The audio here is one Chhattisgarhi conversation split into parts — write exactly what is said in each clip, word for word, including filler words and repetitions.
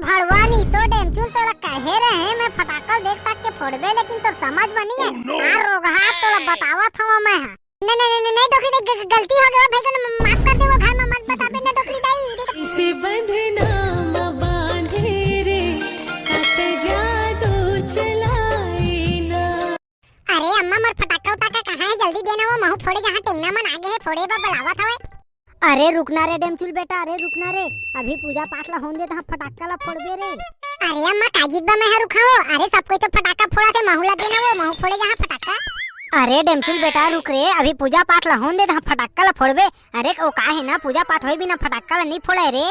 भड़वा नी तो डेमचुल तोला कहे रहे मैं फटाका देख तक के फोड़बे, लेकिन तोर समझ में नहीं है। Oh, no! आ रोगहा तोला बतावत हवा मैं हा। नहीं, नहीं, नहीं, नहीं, डोकरी दई, ग-, ग-, गलती हो गया भाई, को न माफ कर दे, वो घर में मत बताबे ना डोकरी दई, नहीं तो इसे बंधना म बांधे रे, कत जादू चलाए ना। अरे अम्मा, मोर फटाका उटाका कहाँ है? जल्दी देना, वो महू फोड़े जहाँ टेंगना मन आगे है, फोड़े बर बलावत हवे। अरे रुकना रे डेमचुल बेटा, अरे रुकना रे, अभी पूजा पाठ ला होन दे, तहाँ फटाका ला फोड़बे रे। अरे अम्मा, काजिद बा मैं हा रुका हो? अरे सब कोई तो फटाका फोड़ा थे, महू ला देना, वो महू फोड़े जहाँ फटाका। अरे डेमचुल बेटा रुक रे, अभी पूजा पाठ ला होन दे, तहाँ फटाका ला फोड़बे। अरे वो का है ना, पूजा पाठ होए बिना फटाका ला नहीं फोड़े रे।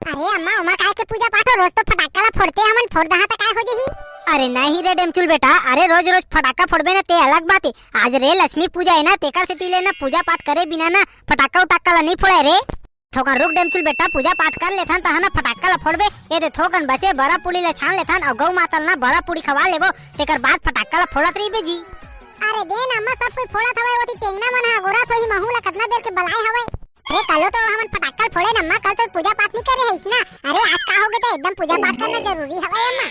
अरे अम्मा, ओमा काय के पूजा पाठ हो, रोज तो फटाका ला फोड़ते हमन, फोड़ दहा त काय हो जही? अरे नहीं रे डेमचुल बेटा, अरे रोज रोज फटाका फोड़बे ना ते अलग बात है। आज रे लक्ष्मी पूजा है ना, तेकर सेती ले ना पूजा पाठ करे बिना ना फटाका उटाका ला नहीं फोड़े रे। थोकन रुक डेमचुल बेटा, पूजा पाठ कर लेथन तहन ना फटाका ला फोड़बे। ये दे थोकन बचे बरा पूड़ी ला छान लेथन अउ गौ माता ला ना बरा पूड़ी खवा लेबो, तेकर बाद फटाका ला फोड़त रहिबे जी। अरे दे ना अम्मा, सब कोई फोड़त हवय, ओती टेंगना मन ह अगोरत होही, महू ला कतना बेर के बलाए हवय। अरे कालो तो हमन फटाका ल फोड़े न अम्मा, कल तो पूजा पाठ नहीं करे है ना। अरे आज का हो गए तो एकदम पूजा पाठ करना जरूरी हवय अम्मा।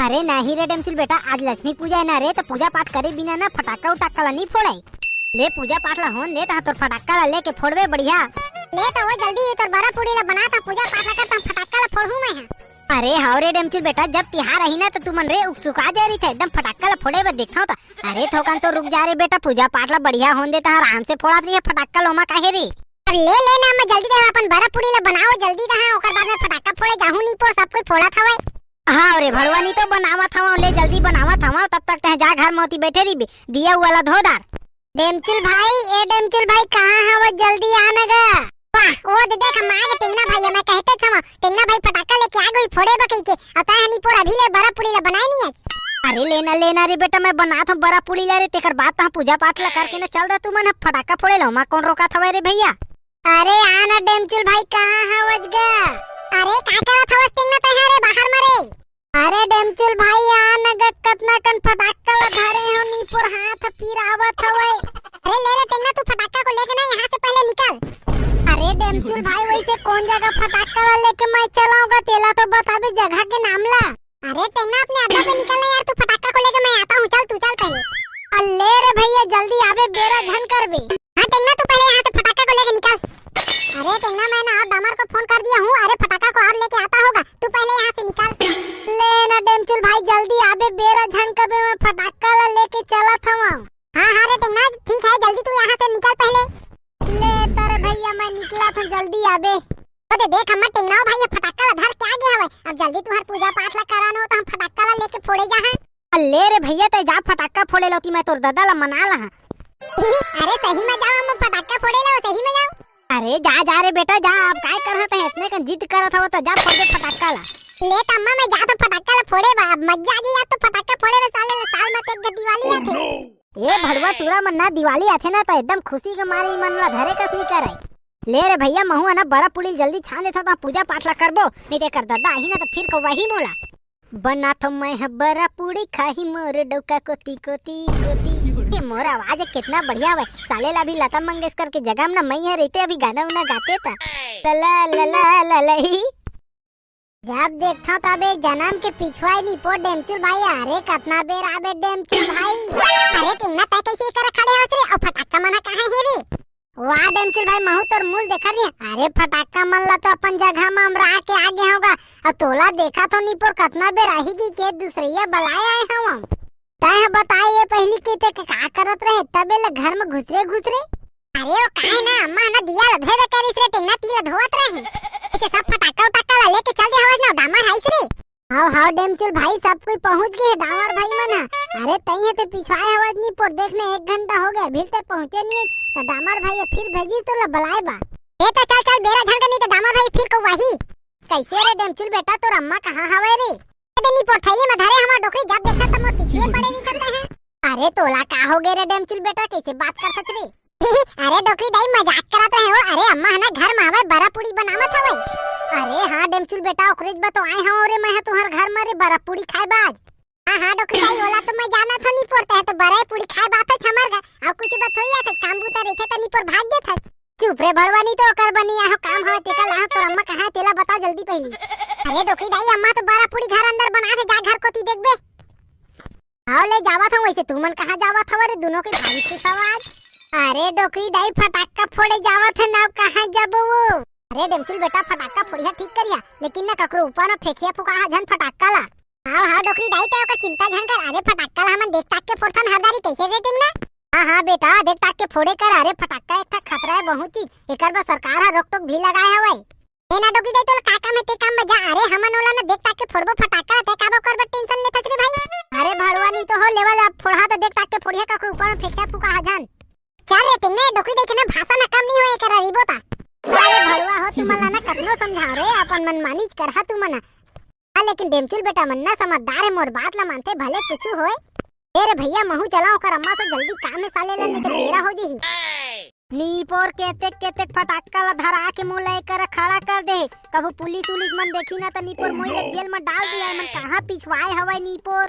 अरे नहीं रे डेमचुल बेटा, आज लक्ष्मी पूजा है ना रे, तो पूजा पाठ करे बिना ना फटाका उटाका ला नहीं फोड़े। ले पूजा पाठ ला होन दे, तहाँ तोर फटाका ला लेके फोड़बे बढ़िया। ले तो वो जल्दी तोर बरा पूड़ी ला बना, ता पूजा पाठ ला कर, ता फटाका ला फोड़हूँ मैं हा। अरे हाव रे डेमचुल बेटा, जब तिहार आही ना तो तुमन रे उकसुका जाए रहिथे, एकदम फटाका ला फोड़े बर देखथव त। अरे थोकन तो रुक जा रे बेटा, पूजा पाठ ला बढ़िया होन दे, तहाँ आराम से फोड़त रहिए फटाका ला, ओमा काहे रे। अब ले ले ना, मैं जल्दी दे अपन बरा पूड़ी ला बनाओ जल्दी दहा, ओकर बाद में फटाका फोड़े जाहूँ नहीं पो, सब कोई फोड़त हवय। हाँ रे भड़वा, नहीं तो बनावत हवा, ले जल्दी बनावत हवा, तब तक तह जा घर में ओती बैठे रहिबे, दिया वाला धो दार। डेमचुल भाई, ए डेमचुल भाई, कहाँ हव? जल्दी आ न गा। वाह, वो दे देख, हम आ गे टेंगना भाई, मैं कहते छमा, टेंगना भाई फटाका लेके आ गई, फोड़े बकई के, अब तय हनी पोर अभी ले बरा पूड़ी ला बनाए नहीं है। अरे लेना, लेना रे बेटा, मैं बनात हूँ बरा पूड़ी ला रे, तेकर बाद तहाँ पूजा पाठ ला करके ना चल रहा, तू मन फटाका फोड़े ला, ओमा कौन रोका था रे भैया? अरे आ ना डेमचुल भाई, कहाँ हवस गा? अरे का करत हवस टेंगना तय रे बाहर में रे? अरे डेमचुल भाई, आ न ग, कतना कन फटाका ला धरे हो, नीपुर हाथ पिरावत हवय। अरे ले रे टेंगना, तू फटाका को लेके ना यहाँ से पहले निकल। अरे डेमचुल भाई, वैसे कौन जगह फटाका ला लेके मैं चलाऊंगा, तेला तो बताबे जगह के नाम ला। अरे टेंगना, अपने अड्डा पे निकल ना यार, तू फटाका को लेके मैं आता हूँ, चल तू चल पहले। अरे ले रे भैया, जल्दी आबे, बेरा झन करबे। हाँ टेंगना, तू पहले यहाँ से फटाका को लेके निकल। अरे टेंगना, मैं ना और डामर को फोन कर दिया हूँ, अरे फटाका को और लेके आता होगा, तू पहले यहाँ से निकल। ले ना डेमचुल भाई, जल्दी आबे, बेरा झन कबे, मैं फटाका ला लेके चलत हवं। हाँ हाँ रे टेंगना, ठीक है, जल्दी तू यहाँ से निकल पहले। ले तर भैया, मैं निकला था, जल्दी आबे। ओ दे देख, हमर टेंगना भाई, ये फटाका ला धर के आगे हवय, अब जल्दी तुहर पूजा पाठ ला कराना हो तो हम फटाका ला लेके फोड़े जाहा। अरे ले रे भैया, तय जा फटाका फोड़े ला, ओती मैं तोर ददा ला मना ला। अरे सही में जाओ, हम फटाका फोड़े ला, सही में जाओ। अरे जा, जा रे बेटा, जा, अब काय करत है, इतने कन जिद करत हव, तो जा फोड़ दे फटाका ला। ले त अम्मा, मैं जात हूँ फटाका ला फोड़े बा, अब मजा आ जाई, तो फटाका फोड़े ला साले ला, साल में एक घड़ी दिवाली आथे। ए भड़वा टूरा मन ना, दिवाली आथे ना, तो एकदम खुशी के मारे ई मन ला धरे कस नहीं करे। ले रे भैया, महू ना बरा पुड़ी जल्दी छान लेथव, तो पूजा पाठ ला करबो, नहीं ते कर ददा आही ना, तो फिर कौवाही मोला। बनाथो मैं ह बरा पूड़ी, खाही मोर डौका कोती, कोती, कोती। ये मोर आवाज कितना बढ़िया हवय। साले ला अभी लता मंगेशकर के जगह में ना मैं ह रहिते, अभी गाना उना गाते त। लला, लला, ललही। जब देखथव तबे जनम के पिछुआई नी पो डेमचुल भाई। अरे कतना बेर आबे डेमचुल भाई। अरे टिंगना, तय कैसे करा खड़े हवस रे? अउ फटाका मन ह कहाँ हे रे? वाह डेमचुल भाई, महू तोर मुल देखा रे। अरे फटाका मन ला तो अपन जगह म अमरा के आगे होगा, अउ तोला देखा तो नी पोर कतना बेर आही की के दूसरैया बलाए आए हव। तय ह बताए ये पहली के ते का करत रहे, तबे ले घर म घुसरे घुसरे। अरे वो काहे ना, अम्मा ना दिया ला धोए करिस रे टिंगना, तिला धोवत रहे। इसे सब फटाका उटाका ला लेके चल दे हवस ना, डामर हाइस रे। हाव, हाव, डेमचुल भाई, सब कोई पहुंच गे हे, डामर भाई मन ह। अरे, तई ह ते पिछवाए हवस नी पोर, देख ना, एक घंटा हो गया, अभी ते पहुंचे नी हे, त डामर भाई ह फिर भेजिस तोला बलाए बा। ए, त चल, चल, बेरा झन कर, नी त डामर भाई फिर कौवाही। कैसे रे डेमचुल बेटा, तोर अम्मा कहाँ हवय रे? ए, दे नी पोर, थैली म धरे हमर डोकरी, जब देखा त मोर पिछुए पड़े दिखत हे। अरे, तोला का हो गे रे डेमचुल बेटा, कैसे बात करथस रे? अरे डोकरी दाई, मजाक करत रहे हो। अरे अम्मा ह ना घर म हवय, बरा पूड़ी बनावत हवय। अरे हाँ डेमचुल बेटा, ओकरेच बर तो आए हव रे मैं ह तुहर घर म रे, बरा पूड़ी खाए बर। हाँ हाँ डोकरी दाई, ओला तो मैं जानत हव नी पोर, तय ह तो बरा पूड़ी खाए बर आथस हमर घर, अउ कुछ बर थोड़ी आथस, काम बूता रहिथे त नी पोर भाग देथस। चुप रे भड़वा, नी तो ओकर बर नी आहो, काम हवय तेकर लाहो, तोर अम्मा कहाँ हे तेला बता जल्दी पहिली। अरे डोकरी दाई, अम्मा तो बड़ा पूड़ी घर अंदर बनाथे, जा घर कोती देखबे। हाव ले जावत हंव, वइसे तुमन कहाँ जावत हव रे, दूनों के भारी खुश हव आज। अरे डोकरी दाई, फटाक्का फोड़े जावत हे ना, कहाँ जाबो वो? अरे डेमचुल बेटा, फटाक्का फोड़िहा ठीक करिहा, लेकिन ना ककरो ऊपर में फेंकिहा फुकाहा झन फटाक्का ला। हाव हाव डोकरी दाई, तैं ओकर चिंता झन कर। अरे फटाक्का ला हमन देख ताक के फोड़थन हर दारी, कइसे रे टेंगना? हाँ हाँ बेटा, देख ताक के फोड़े कर। अरे फटाक्का एक ठा खतरा हे बहुत चीज, एकर बर सरकार ह रोक टोक भी लगाए हवय। ए ना डोकरी दाई, तोला का काम हे ते काम में जा। अरे हमन ओला ना देख ताक के फोड़बो फटाक्का, तैं काबर ओकर बर टेंशन लेथस रे भाई? अरे भड़वा नी तो हो, लेवा ला फोड़हा तो देख ताक के फोड़िहा, ककरो ऊपर में फेंकिहा फुकाहा झन। चल रे टेंगना, डोकरी दाई के ना भाषा ना कम नी होय, एकर अरीबो ता। अरे भड़वा हो, तुमन ला ना कतनो समझाव रे, अपन मनमानीच करहा तुमन। हाँ, लेकिन डेमचुल बेटा मन ना समझदार हे, मोर बात ला मानथे, भले कुछु होय। ए रे भइया, महूँ चलंव ओकर अम्मा से जल्दी काम हे, साले ला नहीं तो बेरा हो जही। नीपोर केतेक केतेक फटाक्का ला धरा के मोला एकर खड़ा कर दे। कभू पुलिस उलिस मन देखी ना त नीपोर मोई ला जेल में डाल दिया। एमन कहाँ पिछवाए हवय नीपोर?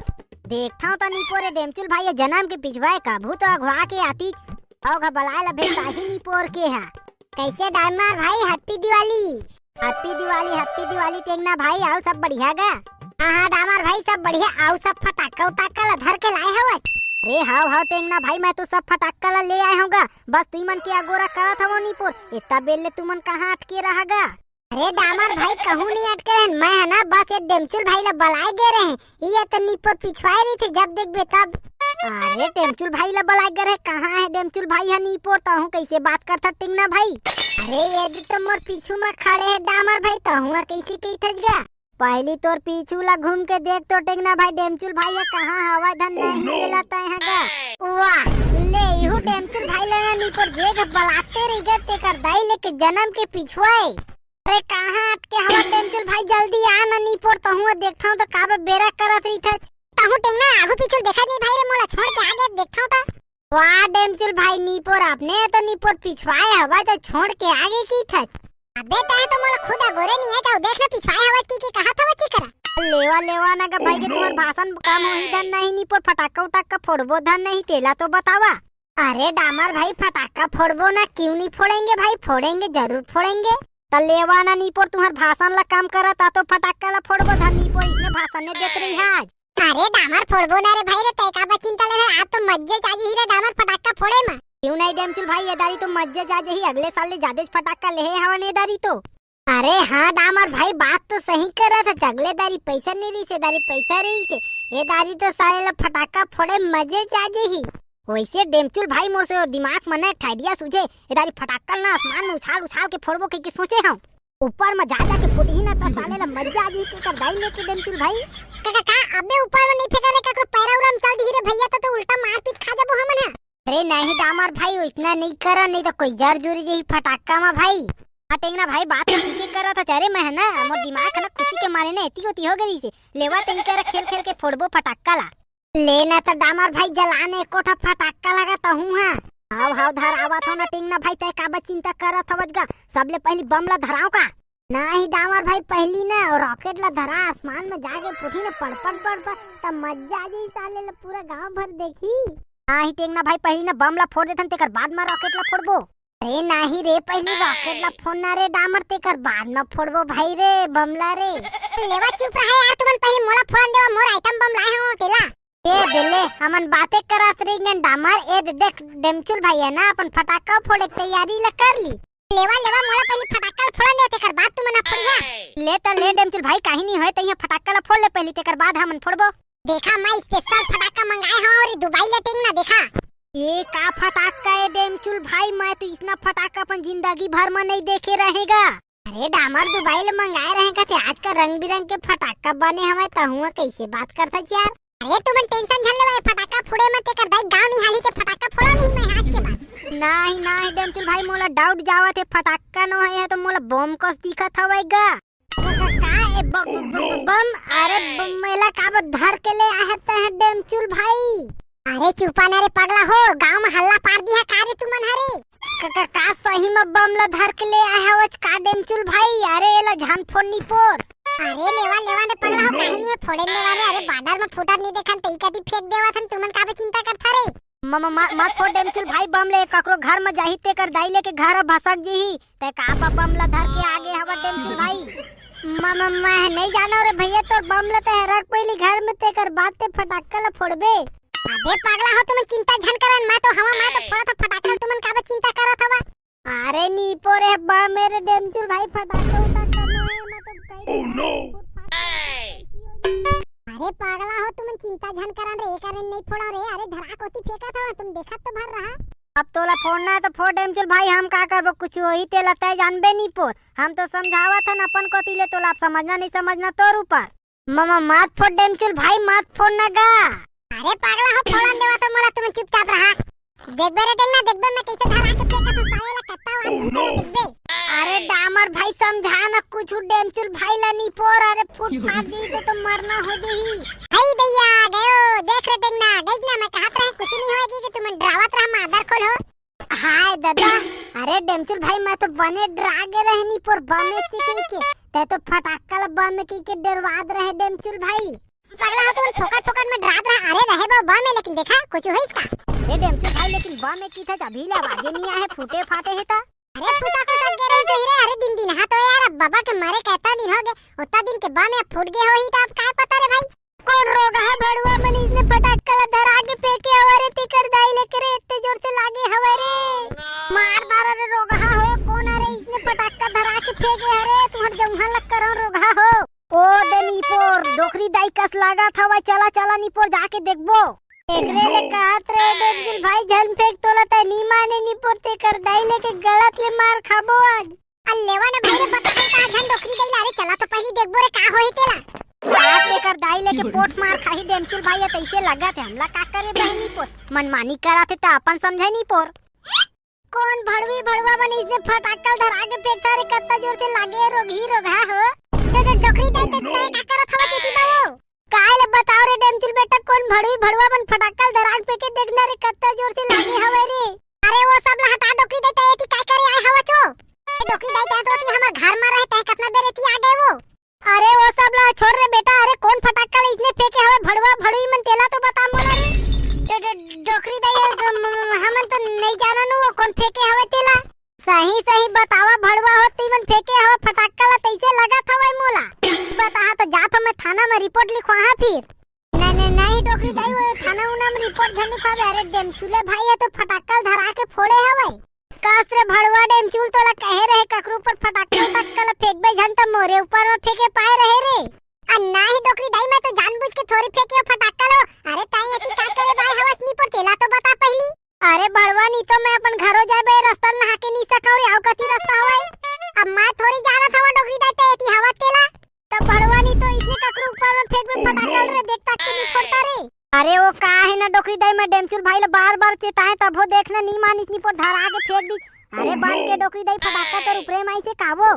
देखथंव त नीपोर, ए डेमचुल भाई ए जनम के पिछवाए, कभू तो अघवा के आतीच। अउ घ बलाए ला भेज दाही नीपोर के हा। कइसे डामर भाई, happy Diwali. Happy Diwali, happy Diwali टेंगना भाई, अउ सब बढ़िया गा? हाँ हाँ डामर भाई, सब बढ़िया। अउ सब फटाक्का उटाक्का ला धर के लाए हवच? अरे हाव हाव टेंगना भाई, मैं तो सब फटाक्का ला ले आए हंव गा, बस तुई मन के अगोरा करत हवंव नीपोर, एतना बेर ले तुमन कहाँ अटके रहा गा? अरे डामर भाई, कहूँ नहीं अटके रहेन, मैं ह ना बस ये डेमचुल भाई ला बलाए गे रहें, ये तो नीपोर पिछवाए रहिथे, जब देखबे तब। अरे डेमचुल भाई ला बलाए गे रहे, कहाँ हे डेमचुल भाई ह नीपोर, तहूँ कइसे बात करथस टेंगना भाई? अरे ये दे तो मोर पीछू में खड़े हे डामर भाई, तहूँ ह कइसे कहिथस गा? पहिली तोर पीछू ला घूम के देख तो टेंगना भाई, डेमचुल भाई ह कहाँ हवय धन नहीं तेला तैं ह गा। वाह, ले इहू डेमचुल भाई ला ना नीपोर जे घ बलाते रहि गे तेकर दाई ले के जनम के पिछवाए। अरे कहाँ अटके हवस डेमचुल भाई, जल्दी आ ना नीपोर, तहूँ देखथंव त काबर बेरा करत रहिथस। तहूँ टेंगना आगू पीछू देखत नहीं भाई रे, मोला छोड़ के आगे देखथंव त। वाह डेमचुल भाई, नीपोर अपने तो नीपोर पिछवाए हवय त छोड़ के आगे कहिथस। अबे तैं तो मोला खुद अगोरे नहीं हे, जाओ देख ना पिछवाए हवय की के कहत हवय की करा। लेवा लेवा ना गा भाई के, तुंहर भाषण कम होही धन नहीं, नीपोर फटाक्का उटाक्का फोड़बो धन नहीं, तेला तो बतावा। अरे डामर भाई, फटाक्का फोड़बो ना, क्यों नहीं फोड़ेंगे भाई, फोड़ेंगे, जरूर फोड़ेंगे। त लेवा ना नीपोर, तुंहर भाषण ला कम करत आ तो फटाक्का ला फोड़बो धन नीपोर, इसने भाषण ने देत रही आज। अरे डामर फोड़बो ना रे भाई रे, तैं काबर चिंता ले रहा, आज तो मज्जे आ जही रे डामर फटाक्का फोड़े में। क्यों नहीं डेमचुल भाई, ये दारी तो मज्जे आ जही, अगले साल ले जादेच फटाक्का लेहे हवन ये दारी तो। अरे हाँ डामर भाई, बात तो सही करत हस, अगले दारी पैसा नहीं रहिसे, दारी पैसा रहिसे, ये दारी तो साले ला फटाक्का फोड़े मजे आ जही। वइसे डेमचुल भाई, मोर से दिमाग में ना एक ठा idea सूझे, ये दारी फटाक्का ना आसमान में उछाल उछाल के फोड़बो कहिके सोचे हंव। ऊपर में जा जा के फुटही ना त साले ला मजा आ जही तेकर दाई ले के डेमचुल भाई। का, का, का? अबे ऊपर में नहीं फेंका रे, ककरो पैरा उरा में चल दिही रे भइया, त, त उल्टा मारपीट खा जाबो हमन ह। अरे नहीं डामर भाई, ओइसना नहीं करा, नहीं त कोई जर जुरी जही फटाक्का में भाई। हाँ टेंगना भाई, बात तो ठीके करत हस। अरे मैं ह ना, मोर दिमाग ह ना खुशी के मारे ना एती ओती हो गे रहिसे। लेवा तही करा खेल खेल के फोड़बो फटाक्का ला। ले ना त डामर भाई, जला ने एको ठा फटाक्का लगा तहूँ हा। हाव हाव धर आवत हंव ना टेंगना भाई, तैं काबर चिंता करत हवस गा? सबले पहिली बम ला धराव का? नाही डामर भाई, पहिली ना rocket ला धरा, आसमान में जाके फूटही ना पड़ पड़ पड़ पड़, त मजा आ जाही साले ला पूरा गांव भर देखही। नाही टेंगना भाई, पहिली ना बम ला फोड़ देथन, तेकर बाद में rocket ला फोड़बो। अरे नाही रे, पहिली rocket ला फोड़ना रे डामर, तेकर बाद में फोड़बो भाई रे बम ला रे। लेवा चुप रहा यार, तुमन पहिली मोला फोड़न देवा, मोर item बम लाए हंव तेला। ए दे ले, हमन बातें करत रहिन डामर। ए दे देख, डेमचुल भाई ह ना अपन फटाका फोड़े के तैयारी ला कर ली। लेवा, लेवा, मोला पहिली फटाका ला फोड़न दे, तेकर बाद तुमन ह फोड़िया। ले त ले डेमचुल भाई, काही नी होय, तइहा फटाका ला फोड़ ले पहिली, तेकर बाद हमन फोड़बो। देखा, मैं special फटाका मंगाए हंव अउ दुबई ले टेंगना, देखा। ए का फटाका ए डेमचुल भाई, मैं तो इसना फटाका अपन जिंदगी भर म नइ देखे रहें गा। अरे डामर दुबई ले मंगाए रहें कथे, आज का रंग बिरंग के फटाका बने हवय, तहूं ह कइसे बात करथस यार। अरे तुमन tension झन लेवा, ए फटाका फोड़े म तेकर दाई गांव निहाली के फटाका फोड़ा नहीं मैं आज के बाद। नाही, नाही डेमचुल भाई, मोला doubt जावत हे, फटाका नो हे, ए तो मोला बम कस दिखत हवय गा। का, का, ए ब-, ब-, ब-, बम, अरे ब-, मेला काबर धर के ले आहे तैं डेमचुल भाई? अरे चुपा ना रे पगला हो, गांव म हल्ला पार दिहा का रे तुमन हरे? का, का, का सही म बम ला धर के ले आहे हवच का डेमचुल भाई? अरे एला झन फोड़ निपोर। अरे लेवा, लेवा रे पगला हो, काही नहीं हे, फोड़े लेवा रे। अरे border म फूटत नहीं देखन, तई कती फेंक देवत हन, तुमन काबर चिंता करथा रे? म-, म-, म-, मत फोड़ डेमचुल भाई बम ले, ककरो घर म जाही तेकर दाई लेके घर ह भसक जही। तै का बा बम ला धर के आगे हवा डेमचुल भाई? म-, म-, मैं नहीं जानो रे भैया, तोर बम ला तै रख पहिली घर में, तेकर बाद ते फटाका ला फोड़बे। अबे पगला हो, तुमन चिंता झन करन, मैं तो हवा, मैं तो फोड़त हव फटाका, तुमन काबर चिंता करत हवा? अरे नीपो रे बम ए रे डेमचुल भाई, फटाका उटाका नहीं, मैं तो कहीं Oh no! अरे पागला हो, तुमन चिंता झन करन रे, ए कारण नहीं फोड़ा रे, अरे धरा कोती फेंकत हव, तुम देखत तो भर रहा। अब तोला फोड़ना है तो फोड़ डेमचुल भाई, हम का करबो, कुछ होही तेला तय जानबे नीपो। हम तो समझावत हन अपन कोती ले तोला, अब समझना नहीं समझना तोर ऊपर। म-, म-, मत फोड़ डेमचुल भाई, मत फोड़ ना गा। अरे पागला हो, फोड़न देवा तो मोला, तुम चुपचाप रहा। देखबे रे टेंगना, देखबे मैं कैसे धरा के फेंकत हूँ साले ला, कत्ता वार Oh no! देखबे। अरे डामर भाई समझा ना कुछ डेमचुल भाई ला नीपोर, अरे फूट फाट दी तो, तो मरना हो जही। हई दैया गयो, देख रे टेंगना, देख ना मैं कहत रहे कुछ नहीं होएगी कि तुम डरावत रहा मादर खोल हो। हाय दादा, अरे डेमचुल भाई, मैं तो बने डरा गे रहे नीपोर बमे चिकन के, तै तो फटाका ला बमे की के डरवाद रहे डेमचुल भाई। पगला हो तुमन, फोकट फोकट में डरात रहा। अरे रहे वो बमे, लेकिन देखा कुछ होइस का? अरे डेमचुल भाई, लेकिन बमे की था, अभी ले आवाजे नहीं आए, फूटे फाटे है ता। अरे फूटा फूटा गे रही तो ही रे, अरे दिन दिन हा तो यार, अब बाबा के मरे कितना दिन हो गए, उतना दिन के बमे अब फूट गए होही तो अब काय पता रे भाई। कोन रोगहा भड़ुआ मन इसने फटाका ला धरा के फेंके हवा रे, तेकर दाई लेके रे, इतने जोर से लागे हवा रे। मार डारा रे रोगहा हो, कोन अरे इसने फटाका धरा के फेंके हरे, तुहर जौहा लग करो रोगहा हो। ओ दे नीपोर, डोकरी दाई कस लागत हवा, चला चला नीपोर जाके देखबो। एकरे ले कहत रे डेमचुल भाई झन फेंक तोला, तै नी माने नीपोर, तेकर दाई लेके गलत ले मार खाबो आज। अल्लेवा ना भाई रे, बता दे कहाँ झन डोकरी दई ला रे, चला तो पहली देखबो रे का होही तेला। आज तेकर दाई लेके पोठ मार खाही डेमचुल भाई, ये तैसे लगत है हमला का करे बहनी पोठ। मनमानी करत है त अपन समझे नी पोर। कौन भड़वी भड़वा बनी इसने फटाकल धरा के फेंकता रे, कत्ता जोर से लागे रोगही रोगहा हो। डो-, डो-, डोकरी दई त तय का करत हवा चीटी बाबू? काय ले बताओ रे डेमचुल बेटा, कौन भड़वी भड़वा बन फटाकल धराक फेंके, देखना रे कत्ता जोर से लागे हवे रे। अरे वो सब ला हटा डोकरी दे, ते एती काय करे आए हवा चो? ए डोकरी दे, ते तो एती हमर घर में रहे, ते कतना बेर एती आ गए वो। अरे वो सब ला छोड़ रे बेटा, अरे कौन फटाकल इसने फेंके हवे भड़वा भड़वी मन, तेला तो बता मोला रे। डो-, डो-, डोकरी दे, हमन तो नहीं जानन वो कौन फेंके हवे तेला। सही सही बतावा भड़वा हो, तुमन फेंके हवा फटाका ला तैसे लगत हवय मोला। बताहा तो जात हो मैं थाना में रिपोर्ट लिखवाहा फिर। नहीं नहीं नहीं डोकरी दाई, वो थाना उना में रिपोर्ट झन लिखवावे। अरे डेमचुले भाई, ये तो फटाका धरा के फोड़े हवय। कस रे भड़वा डेमचुल, तोला कहे रहे ककरो ऊपर फटाका उटाका ला फेंकबे झन त मोरे ऊपर में फेंके पाए रहे रे। आ नहीं डोकरी दाई, मैं तो जानबूझ के थोड़ी फेंके हो फटाका लो। अरे ताई एती का करे बाय हवस नी पर तेला तो बता पहली। अरे भड़वा, नी तो मैं अपन घरो जाए बर रस्ता नहा के नी सकव रे, अउ कति रस्ता हवय? अब मैं थोड़ी जानत हवा डोकरी दाई, ते एती हवा तेला। तब भड़वा, नी तो इसने ककरो ऊपर में फेंक में फटाका रे, देख तक के नी फोड़ता रे। अरे वो का है ना डोकरी दाई, मैं डेमचुल भाई ला बार बार चेताए, तब हो देख ना नी मानिस, नी पर धरा के फेंक दी। अरे बन के डोकरी दाई, फटाका तोर ऊपरे में आइसे काबो।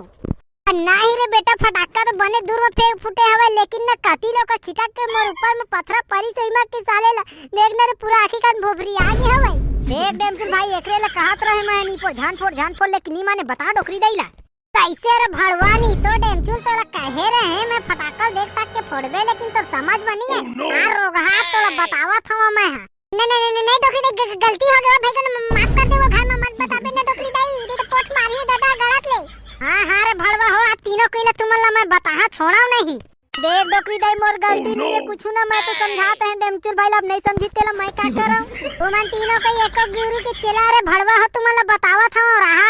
नहीं रे बेटा, फटाका तो बने दूर में फेंक फूटे हवे, लेकिन न कति लोग का छिटक के मोर ऊपर में पथरा परी सही मा के साले ला। देख न रे, पूरा आँखी कान भोभरी आ गे हवे। देख डेमचुल भाई, एकरे ला कहत रहे मैं, नी फोड़, झन फोड़, झन फोड़, लेकिन नी माने, बता डोकरी दाई ला। कैसे रे भड़वा, नी तो डेमचुल तोला कहे रहे मैं फटाका देख तक के फोड़बे, लेकिन तोर समझ में नहीं है। हाँ रोगहा, तोला बतावत हवा मैं हा। नहीं, नहीं, नहीं, नहीं, डोकरी दाई, ग-, ग-, गलती हो गया भाई, को माफ कर दे, वो घर में मत बताबे ना डोकरी दाई, नहीं तो पोट मारियो दादा गलत ले। हाँ, हाँ रे भड़वा हो, आप तीनों को ले तुमन ला मैं बताहा छोड़ाव नहीं। देख डोकरी दाई, मोर गलती नहीं है कुछ ना, मैं तो समझात रहे डेमचुल भाई ला, अब नहीं समझी तेला मैं का करव? तुमन तीनों का एको गुरु के चेला रे भड़वा हो, तुमन ला बतावत हव रहा।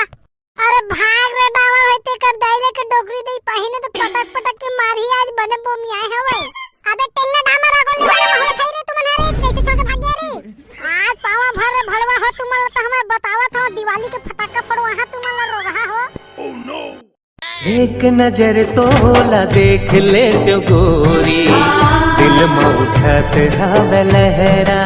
अरे भाग रे डावा भाई, ते कर दाई लेके डोकरी दाई पाही ने तो पटक पटक के मारही, आज बने बोमी आए हवे। अबे टेंगना डामर आगो ले वाला महुआ खाई रे तुमन हरे, कैसे छोड़ के भाग गया रे? आज पावा भर रे भड़वा हो तुमन ला, तो हमें बतावत हो दिवाली के फटाका फोड़वाहा तुमन ला रोगहा हो। एक नजर तोला देख ले तो गोरी, दिल में उठत हवे लहरा।